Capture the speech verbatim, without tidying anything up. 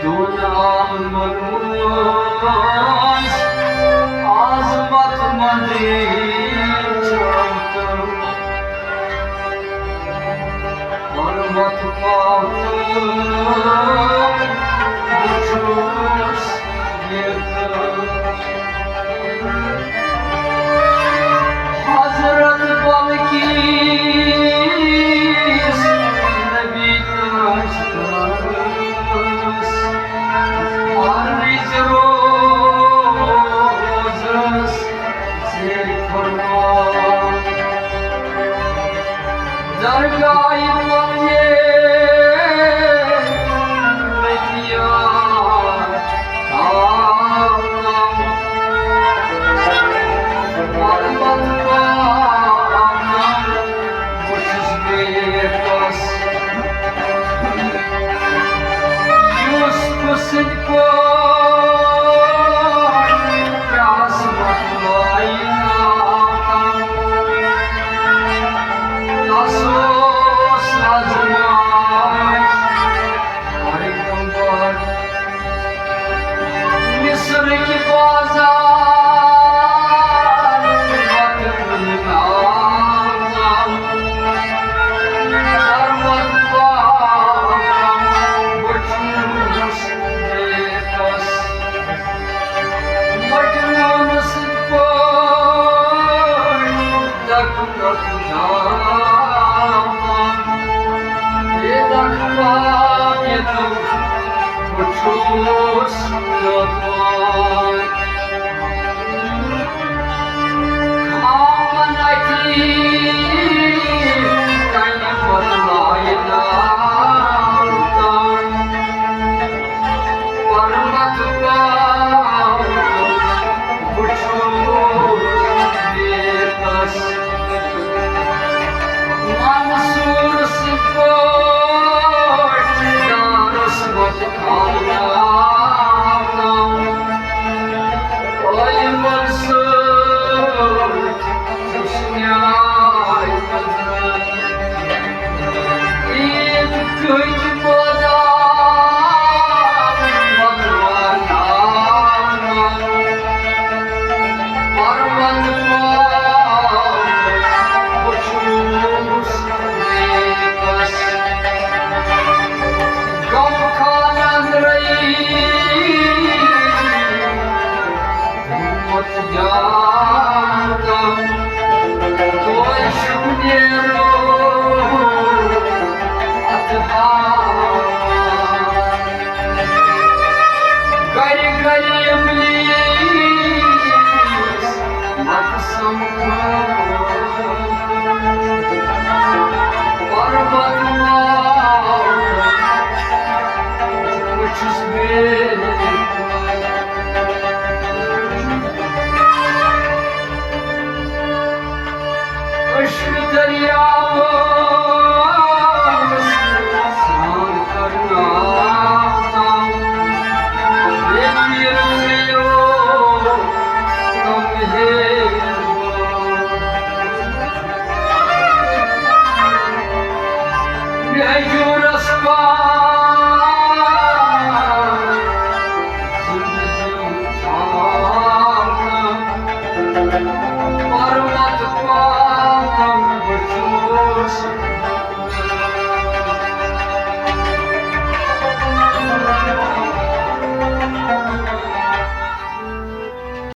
دون عالمن منٛز عظمت مندی چھم تہٕ حرمت پاو تہٕ بہٕ چھُس ییٚتہِ۔ حضرت بلقیس نبی تاجدارس ہر وِزِ روزس زیر فرمان۔ درگاہ پننہِ مدیار آمنم۔ پربت پاونم بہٕ چھُس بیٹس۔ یوسف سٕنٛدۍ پٲٹھۍ کیٛاہ عظمت لایہِ ناو۔ تس اوس آزمائش پیغمبر۔ مصرٕکۍ بازار پتہٕ بُنیادم۔ درمت پاونم بہٕ چھُس بیٹس۔ مجنون سٕنٛدۍ پٲٹھۍ دکہٕ دکہٕ داوان۔ بے دکھ پاوِتھ بہٕ چھُس دپان۔ خامن اتی کنہِ بدلایہِ ناو تام۔ پرمت پاو بہٕ چھُس بیٹس۔ منصور سٕنٛدۍ پٲٹھۍ دارس وۄتھٕ کھالناونم۔ عٲلمن سۭتۍ چھُس نیاے منٛزٕ۔ عید کٔتۍ بٲدان وۄتلان۔ پرمت پاو بہٕ چھُس بیٹس۔ غم خانن رٔیی حکمت جانم۔ توے چھُم نیرُن اتھ ہاوان۔ گرِ گرِ ابلیس نفسم کھوژان۔ پربت پاو بہٕ چھُس بیٹس۔ عشق دریاوس سرٛان کرناو تام۔ ییٚتہِ ییٚتہِ یو تم ہیوان۔ مہجورس پاو زندگی تھاونہٕ۔ پرمت پاتم بہٕ چھُس۔